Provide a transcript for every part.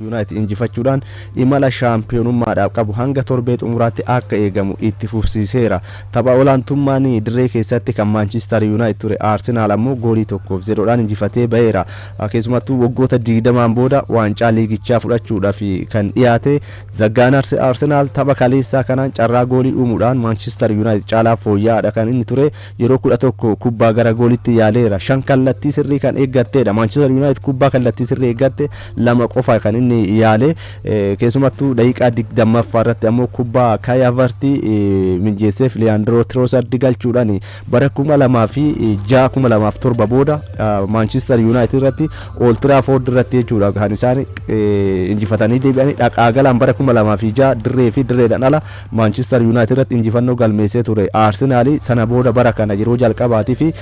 Yuunaayitid injifachuudhaan imala shaampiyoonummaadhaaf qabu hanga torbee xumuraatti akka eegamu itti fufsiiseera. Tapha olaantummaan dirree keessatti kan Maanchister Yuunaayitid ture Aarsenaal ammoo goolii 1-0dhaan injifatee baheera. Keessumattuu waggoota 20n booda waancaa liigichaa fudhachuudhaaf kan dhiyaate The Gunners Arsenaal tapha kaleessaa kanaan carraa goolii uumuudhaan Maanchister Yuunaayitid caalaa fooyya'aadha kan inni ture. Yeroo 11 kubbaa gara goolitti yaaleera. 5 kallattii sirrii kan eeggatteedha. Maanchister Yuunaayitid kubbaa kallattii sirrii eeggatte 2 qofa kan inni yaale. Keessumattuu daqiiqaa 20ffaa irratti ammoo kubbaa Kai Havertz mijeesseef Leandro Trossard galchuudhaan bara 2006 2007 booda Maanchister Yuunaayitid irratti Old Trafford irratti jechuudha kan isaan injifatanii deebi'anii. Dhaqaa galaan bara 2006 dirree fi dirreedhaan ala Maanchister Yuunaayitid irratti injifannoo galmeessee ture. Aarsenaal sana booda bara kana yeroo jalqabaatii fi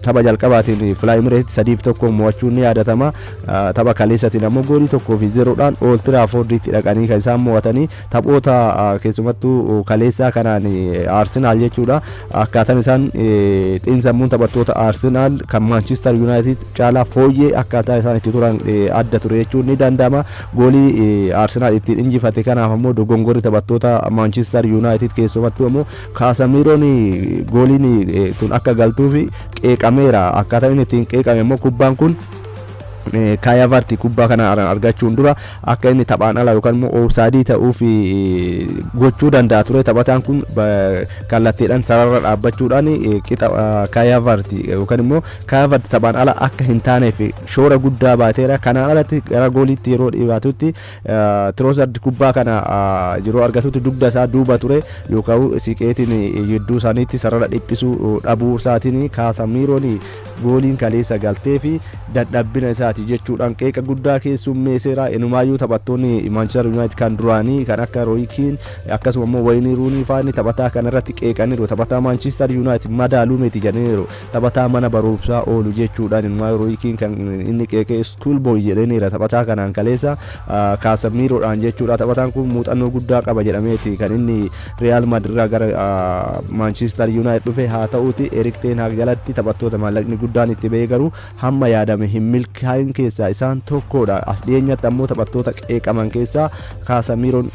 tapha jalqabaatiin Fly Emirates 3-1 mo'achuun ni yaadatama. Tapha kaleessatiin ammoo goolii 1-0dhaan Old Trafforditti dhaqanii kan isaan mo'atanii. Taphoota keessumattuu kaleessaa kanaan Aarsenaal jechuudha akkaataan isaan xiinsammuun taphattoota Aarsenaal kan Maanchister Yuunaayitid caalaa fooyyee akkaataa isaan itti turan adda ture jechuun ni danda'ama. Goolii Aarsenaal ittiin injifate kanaaf ammoo dogongorri taphattoota Maanchister Yuunaayitid, keessumattuu ammoo Kaasamiiroon, gooliin tun akka galtuuf qeeqameera. Akkaataan inni ittiin qeeqame ammoo kubbaan kun Kai Havertz kubbaa kana argachuun dura akka inni taphaan ala yookaan immoo oofsaayidii ta'uuf gochuu danda'a ture. Taphataan kun kallattiidhaan sarara dhaabbachuudhaan qixa Kai Havertz yookaan immoo Kai Havertz taphaan ala akka hin taaneef shoora guddaa baateera. Kanaan alatti gara gooliitti yeroo dhiyaatutti Trossard kubbaa kana yeroo argatutti dugda isaa duuba ture yookaan siqeetiin gidduu isaaniitti sarara dhiphisuu dhabuu isaatiin Kaasamiiroon gooliin kaleessa galtee fi dadhabbina isaati jechuudhaan qeeqa guddaa keessummeesseera. Inumaayyuu taphattoonni Manchester United kan duraanii kan akka Roy Keane, akkasuma immoo Wayne Rooney fa'aa taphataa kanarratti qeeqaniiru. Taphataa Manchester United madaaluu miti jedhaniiru. Taphataa mana barumsaa oolu jechuudhaan inumaayyuu Roy Keane kan inni qeeqee school boy jedhaniira taphataa kanaan kaleessa Kaasamiiroodhaan jechuudha. Taphataan kun muuxannoo guddaa qaba jedhameeti kan inni Real Madrid irraa gara Manchester United dhufe. Haa ta'uuti Erik ten Hag jalatti taphattoota maallaqni guddaan itti ba'ee garuu hamma yaadame hin milkaa'in keessaa isaan tokkodha. As dhiyeenyatti ammoo taphattoota qeeqaman keessaa Kaasamiiroon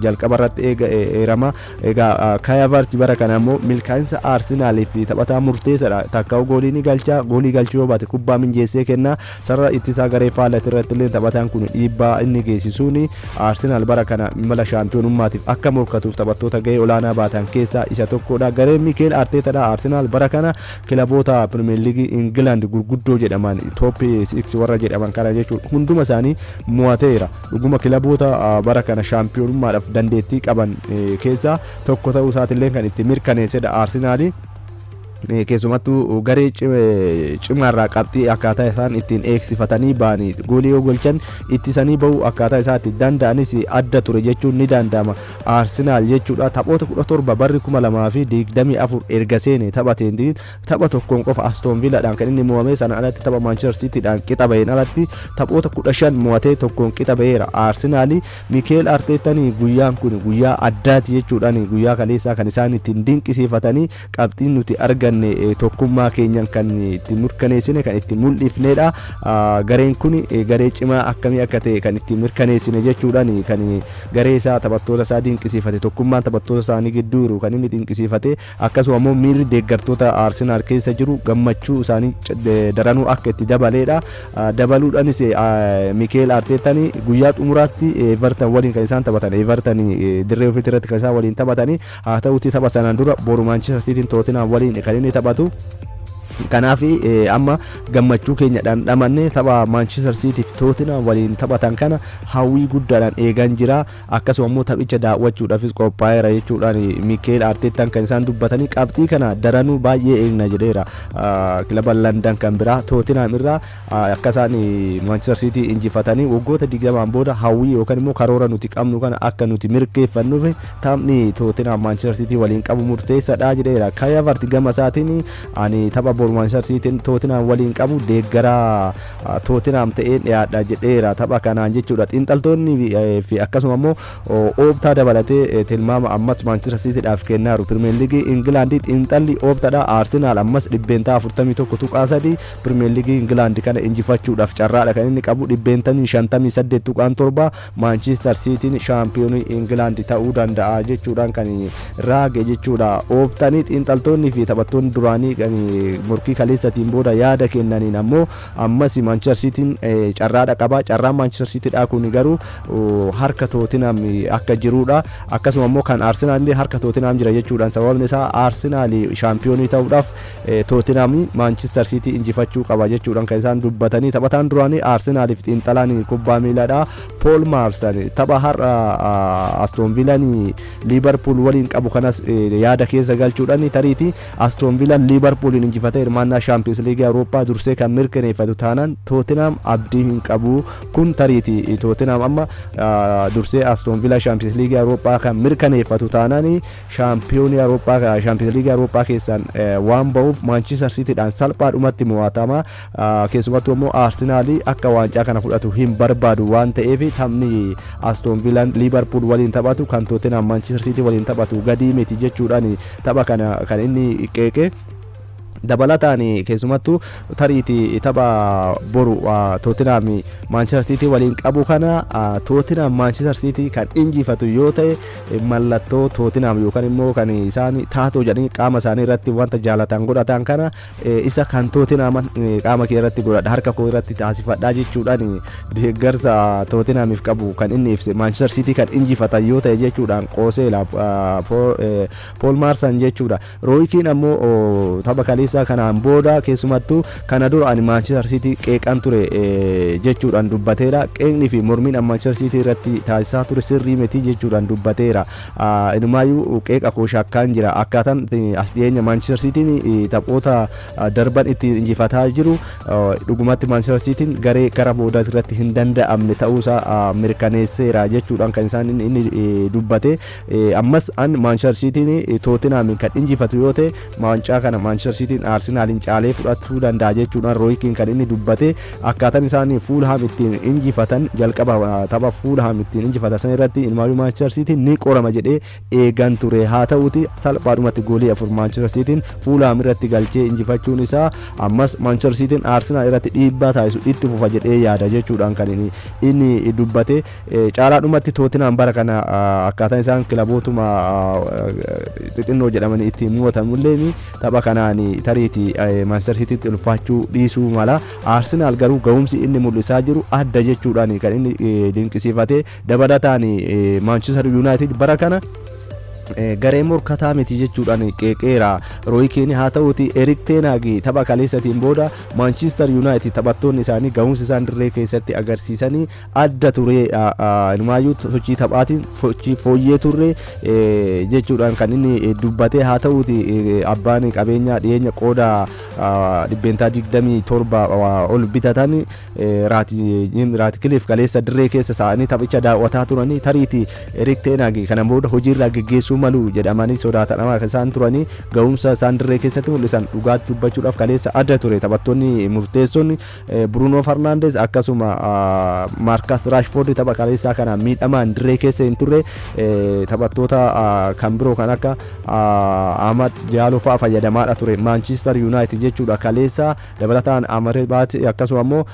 jalqaba irratti eerama. Egaa Kai Havertz bara kana ammoo milkaa'insa Arsenaalii fi taphataa murteessaadha. Takkaa'u goolii ni galcha, goolii galchuu yoo baate kubbaa minjeessee kenna. Sarara ittisaa garee faallatti irratti illee taphataan kun dhiibbaa inni geessisuun Arsenaal bara kana imala shaampiyoonummaatiif akka morkatuuf taphattoota gahee olaanaa baatan keessaa isa tokkodha. Gareen Mikeel Arteetadha. Arsenaal bara kana kilaboota Pirimeer Liigii Ingilaand gurguddoo jedhaman, top 6 warra jedhaman kana jechuudha, hunduma isaanii mo'ateera. Dhuguma kilaboota bara kana shaampiyoonummaadhaaf dandeettii qaban keessaa tokko ta'uu isaatillee kan itti mirkaneessedha Arsenaali. Keessumattuu garee cimaarraa qabxii akkaataa isaan ittiin eegsifatanii ba'anii, goolii yoo galchan ittisanii ba'uu akkaataa isaa itti danda'anis adda ture jechuun ni danda'ama Arsenaal jechuudha. Taphoota 17 barri 2024 erga seene taphateen tapha tokkoon qofa Aston Villaadhaan kan inni mo'ame. Sana alatti tapha Manchester Cityidhaan qixa baheen alatti taphoota 15 mo'atee tokkoon qixa baheera Arsenaali. Mikeel Arteetaan guyyaan kun guyyaa addaati jechuudhaan guyyaa kaleessaa kan isaan ittiin dinqisiifatanii, qabxiin nuti arganne tokkummaa keenyan kan itti mirkaneessine, kan itti mul'ifnedha. Gareen kun garee cimaa akkamii akka ta'e kan itti mirkaneessine jechuudhaan kan garee isaa, taphattoota isaa dinqisiifate. Tokkummaan taphattoota isaanii gidduu jiru kan inni dinqisiifate, akkasuma immoo miirri deeggartoota Arsenaal keessa jiru gammachuu isaanii daranuu akka itti dabaleedha. Dabaluudhaanis Mikeel Arteetaan guyyaa xumuraatti Everton waliin kan isaan taphatan, Everton dirree ofiitti irratti kan isaan waliin taphatanii, haa ta'utti tapha sanaan dura boru Manchester Cityin Tottenham waliin kan inni taphatu. Kanaaf amma gammachuu keenya dhandhamanne tapha Manchester City fi Tottenham waliin taphatan kana hawwii guddaadhaan eegan jira. Akkasuma immoo taphicha daawwachuudhaafis qophaa'eera jechuudhaan Mikeel Arteetaan kan isaan dubbatanii. Qabxii kana daranuu baay'ee eegna jedheera. Kilaba London kan biraa Tottenham irraa akka isaan Manchester City injifatanii waggoota 20n booda hawwii yookaan immoo karoora nuti qabnu kana akka nuti mirkeeffannuuf taphni Tottenham Manchester City waliin qabu murteessaadha jedheera. Kai Havertz gama isaatiin ani tapha boru Maanchister Siitiin Tootinhaam waliin qabu deeggaraa Tootinhaam ta'een dhiyaadha jedheera tapha kanaan jechuudha. Xiinxaltoonni fi akkasuma immoo Ooptaa dabalatee tilmaama ammas Maanchister Siitiidhaaf kennaaru. Pirimeer Liigii Ingilaandii xiinxalli Ooptaadha. Aarsenaal ammas 41.3% Pirimeer Liigii Ingilaand kana injifachuudhaaf carraadha kan inni qabu. 58.7% Maanchister Siitiin shaampiyoonii Ingilaand ta'uu danda'a jechuudhaan kan raage jechuudha. Ooptanii xiinxaltoonni fi taphattoonni duraanii kan morkii kaleessatiin booda yaada kennaniin ammoo ammas Maanchister Siitiin carraadha qaba. Carraan Maanchister Siitiidhaa kun garuu harka Tootinhaam akka jirudha. Akkasuma immoo kan Arsenaal illee harka Tootinhaam jira jechuudhaan, sababni isaa Arsenaal shaampiyoonii ta'uudhaaf Tootinhaam Maanchister Siitii injifachuu qaba jechuudhaan kan isaan dubbatanii. Taphataan duraanii Arsenaaliif xiinxalaan kubbaa miilaadha Pool Maarsan tapha har'a Aston Villaan Liibarpuul waliin qabu kanas yaada keessa galchuudhaan, tariitii Aston Villaan Liibarpuuliin injifatee hirmaannaa Shaampiyoons Liigii Awurooppaa dursee kan mirkaneeffatu taanaan, Tootinhaam abdii hin qabu. Kun tariitii Tootinhaam amma dursee Aston Villa Shaampiyoons Liigii Awurooppaa kan mirkaneeffatu taanaan, shaampiyoonii Awurooppaa, Shaampiyoons Liigii Awurooppaa keessaan waan ba'uuf Maanchister Siitiidhaan salphaadhumatti mo'atama. Keessumattuu immoo Aarsenaalii akka waancaa kana fudhatu hin barbaadu waan ta'eef, taphni Aston Villaan Liibarpuul waliin taphatu kan Tootinhaam Maanchister Siitii waliin taphatu gadii miti jechuudhaan tapha kana kan inni qeeqe. Dabalataan keessumattuu tariitii tapha boru Tootinhaam Maanchister Siitii waliin qabu kana, Tootinhaam Maanchister Siitii kan injifatu yoo ta'e, mallattoo Tootinhaam yookaan immoo kan isaan taatoo jedhanii qaama isaanii irratti wanta jaalatan godhatan kana, isa kan Tootinhaam qaama kee irratti godhadha, harka koo irratti taasifadhaa jechuudhaan deeggarsa Tootinhaamiif qabu kan inni ibse, Maanchister Siitii kan injifatan yoo ta'e jechuudhaan qooseela Pool Maarsan jechuudha. Rooyikiin ammoo tapha kaleessaa kanaan booda, keessumattuu kana dura ani Maanchister Siitii qeeqan ture jechuudhaan dubbateera. Qeeqni fi mormiin Maanchister Siitii irratti taasisaa ture sirrii miti jechuudhaan dubbateera. Inumaayyuu qeeqa koo shakkaan jira. Akkaataan as dhiyeenya Maanchister Siitiin taphoota darban ittiin injifataa jiru dhugumatti Maanchister Siitiin garee gara boodaa irratti hin danda'amne ta'uusaa mirkaneesseera jechuudhaan kan isaan inni dubbate. Ammas an Maanchister Siitiin Tootinhaamiin kan injifatu yoo ta'e, waancaa kana Maanchister Siitiin Aarsenaaliin caalee fudhachuu danda'a jechuudhaan Rooyikiin kan inni dubbate. Akkaataan isaan Fuulhaam ittiin injifatan, jalqaba tapha Fuulhaam ittiin injifatan san irratti ilmaayyuu Maanchister Siitiin ni qorama jedhee eegan ture. Haa ta'uti salphaadhumatti goolii afur Maanchister Siitiin Fuulhaam irratti galchee injifachuun isaa ammas Maanchister Siitiin Aarsenaal irratti dhiibbaa taasisu itti fufa jedhee yaada jechuudhaan kan inni dubbate. Caalaadhumatti Tootinhaam bara kana akkaataan isaan kilabootuma xixinnoo jedhamanii ittiin mo'atamullee tapha kanaan tariitii Maanchister Siitiitti ulfaachuu dhiisuu mala. Aarsenaal garuu ga'umsi inni mul'isaa jiru adda jechuudhaan kan inni dinqisiifate. Dabalataan Maanchister Yuunaayitid bara kana garee morkataa miti jechuudhaan qeeqeera Rooyikiin. Haa ta'uti Erik Teenaag tapha kaleessatiin booda Maanchister Yuunaayitid taphattoonni isaanii ga'umsi isaan dirree keessatti agarsiisanii adda ture, inumaayyuu sochii taphaatiin sochii fooyyee turre jechuudhaan kan inni dubbate. Haa ta'uti abbaan qabeenyaa dhiyeenya qooda 27% ol bitatan Raatikiliif kaleessa dirree keessa sa'anii taphicha daawwataa turanii, tariitii Erik Teenaag kana booda hojiirraa geggeessuu malu jedhamanii sodaatamaa isaan turanii, ga'umsa isaan dirree keessatti mul'isan dhugaatti dubbachuudhaaf kaleessa adda ture. Taphattoonni murteessonni Bruno Fernandes akkasuma Maarkas Raashfoord tapha kaleessaa kana miidhamaan dirree keessa hin turre. Taphattoota kan biroo kan akka Ahmad Diallo fa'aa fayyadamaadha ture Manchester United jechuudha kaleessa. Dabalataan Amrabat akkasuma immoo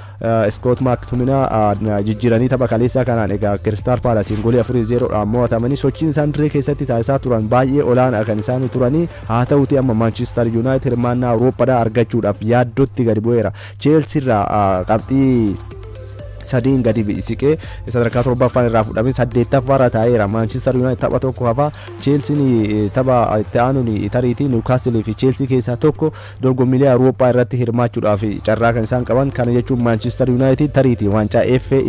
Scott McTominay jijjiiranii tapha kaleessaa kanaan egaa Crystal Palacein goolii 4-0dhaan mo'atamanii, sochiin isaan dirree keessatti taasisaa turan baay'ee olaanaa kan isaan turanii. Haa ta'uti amma Manchester United hirmaannaa Awurooppaadhaa argachuudhaaf yaaddootti gadi bu'eera. Chelsea irraa qabxii sadiin gadi siqee sadarkaa torbaffaan irraa fudhamee saddeettaffaarra taa'eera. Manchester United tapha tokko hafa. Chelsiin tapha itti aanuun tariitii Newcastle fi Chelsea keessaa tokko dorgommiilee Awurooppaa irratti hirmaachuudhaaf carraa kan isaan qaban. Kana jechuun Manchester United tariitii waancaa FA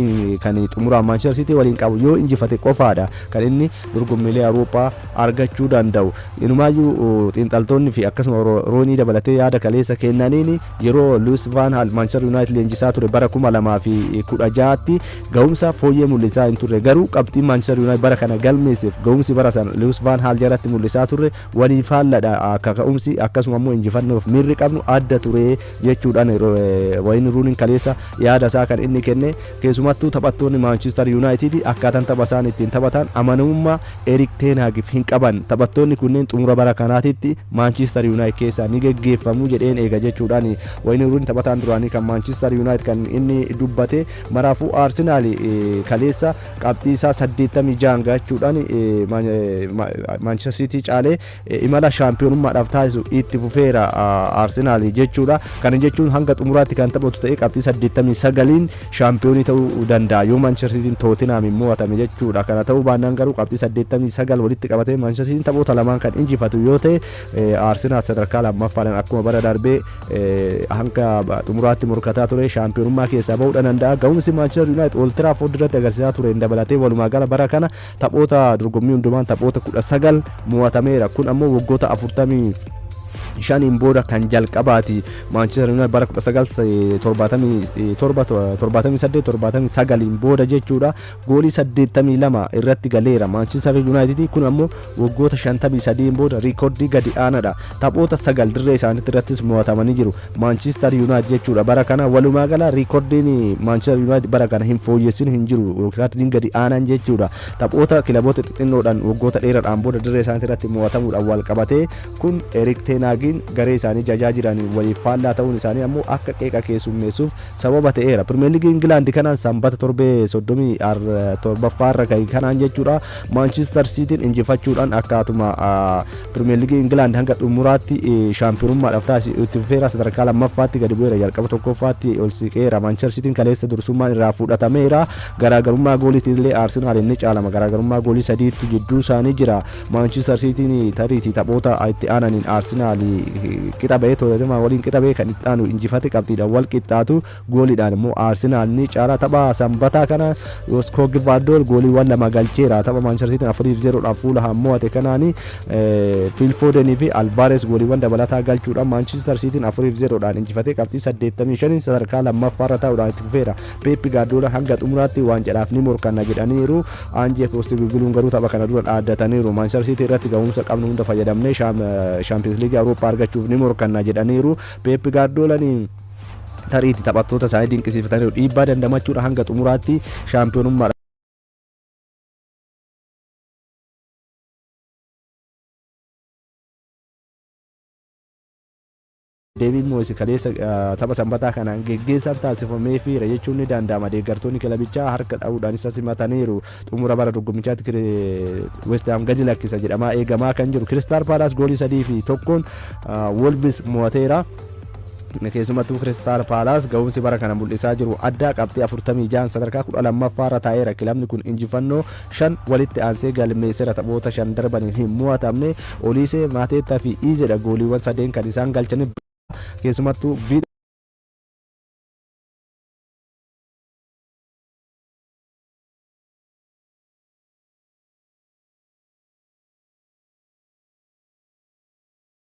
kan xumuraan Manchester City waliin qabu yoo injifate qofaadha kan inni dorgommiilee Awurooppaa argachuu danda'u. Inumaayyuu xiinxaltoonni fi akkasuma Roonii dabalatee yaada kaleessa kennaniin, yeroo Luis Van Gaal Manchester United leenjisaa ture bara 2016 2016tti ga'umsa fooyyee mul'isaa hin turre. Garuu qabxiin Maanchister Yuunaayitid bara kana galmeesseef ga'umsi bara sana Luwis Vaan Haal jalatti mul'isaa turre walii faalladha. Kaka'umsi akkasuma immoo injifannoof miirri qabnu adda ture jechuudhaan Wayin Ruuniin kaleessa yaada isaa kan inni kenne. Keessumattuu taphattoonni Maanchister Yuunaayitid akkaataan tapha isaan ittiin taphatan amanamummaa Erik Teen Haagif hin qaban. Taphattoonni kunneen xumura bara kanaatitti Maanchister Yuunaayitid keessaa ni geggeeffamu jedheen eega jechuudhaan Wayin Ruuniin, taphataan duraanii kan Maanchister Yuunaayitid, kan inni dubbate. Maraafuu Arsenaal kaleessa qabxii isaa 86 gahuudhaan Maanchister Siitii caalee imala shaampiyoonummaadhaaf taasisu itti fufeera Arsenaal jechuudha. Kana jechuun hanga xumuraatti kan taphatu ta'ee qabxii 89n shaampiyoonii ta'uu danda'a yoo Maanchister Siitiin Tootenaamiin mo'atame jechuudha. Kana ta'uu baannaan garuu qabxii 89 walitti qabatee Maanchister Siitiin taphoota lamaan kan injifatu yoo ta'e, Arsenaal sadarkaa lammaffaadhaan akkuma bara darbee hanga xumuraatti morkataa ture shaampiyoonummaa keessaa bahuu danda'a. Ga'umsi Maanchister Yuunaayitid Old Trafford irratti agarsiisaa ture dabalatee walumaa gala bara kana taphoota dorgommii hundumaan taphoota 19 mo'atameera. Kun ammoo waggoota 45n booda kan jalqabaati. Maanchister Yuunaayitid bara 1977, 78, 79 booda jechuudha. Goolii 82 irratti galeera Maanchister Yuunaayitid. Kun ammoo waggoota 53 booda riikoordii gadi aanaadha. Taphoota 9 dirree isaaniitti irrattis mo'atamanii jiru Maanchister Yuunaayitid jechuudha bara kana. Walumaa gala riikoordiin Maanchister Yuunaayitid bara kana hin fooyyessin hin jiru, riikoordiin gadi aanaan jechuudha. Taphoota kilaboota xixinnoodhaan waggoota dheeraadhaan booda dirree isaaniitti irratti mo'atamuudhaan wal qabatee kun Erik Ten Hagiin garee isaanii jajaa jiran waliif faallaa ta'uun isaanii ammoo akka qeeqa keessummeessuuf sababa ta'eera. Pirimeer Liigii Ingilaandi kanaan sanbata torbee 37ffaarra gahe kanaan jechuudha, Maanchister Siitiin injifachuudhaan akkaatuma Pirimeer Liigii Ingilaandi hanga xumuraatti shaampiyoonummaadhaaf taasisu itti fufeera. Sadarkaa lammaffaatti gadi bu'eera. Jalqaba tokkoffaatti ol siqeera. Maanchister Siitiin kaleessa dursummaan irraa fudhatameera. Garaagarummaa gooliitiin illee Arsenaal inni caalama. Garaagarummaa goolii sadiitti jidduu isaanii jira. Maanchister Siitiin tariitii taphoota itti aananiin Arsenaal qixa ba'ee, Tootenaam waliin qixa ba'ee, kan itti aanu injifate qabxiidhaan wal qixxaatu, gooliidhaan immoo Arsenaal ni caala. Tapha sanbataa kana Josko Gvardiol gooliiwwan lama galcheera. Tapha Maanchister Siitiin 4-0dhaan Fuulhaam mo'ate kanaani Fiil Foodenii fi Alvaares gooliiwwan dabalataa galchuudhaan Maanchister Siitiin 4-0dhaan injifatee qabxii 85 sadarkaa lammaffaarra taa'uudhaan itti fufeera. Peep Gaardiola hanga xumuraatti waancaadhaaf ni morkanna jedhaniiru. Aanjee Postecoglou garuu tapha kana dura dhaaddataniiru. Maanchister Siitii irratti ga'umsa qabnu hunda fayyadamnee Shaampiyoons Liigii Awurooppaa argachuuf ni morkanna jedhaniiru. Peep Gaardiolaan tariitti taphattoota isaanii dinqisiifataniiru. Dhiibbaa dandamachuudha hanga xumuraatti shaampiyoonummaa Deebiin Mooyis kaleessa tapha sanbataa kanaan geggeessaan taasifameefiira jechuun ni danda'ama. Deeggartoonni kilabichaa harka dha'uudhaan isa simataniiru. Xumura bara dorgommichaatti West Ham gadi lakkisa jedhamaa eegamaa kan jiru Kiristaal Paalaas goolii 3-1n Wolves mo'ateera. Keessumattuu Kiristaal Paalaas ga'umsi bara kana mul'isaa jiru addaa, qabxii 46 sadarkaa 12ffaarra taa'eera. Kilabni kun injifannoo shan walitti aansee galmeesseera. Taphoota shan darbaniin hin mo'atamne. Oliisee, Maateettaa fi Iizedha gooliiwwan sadeen kan isaan galchanii. Keessumattuu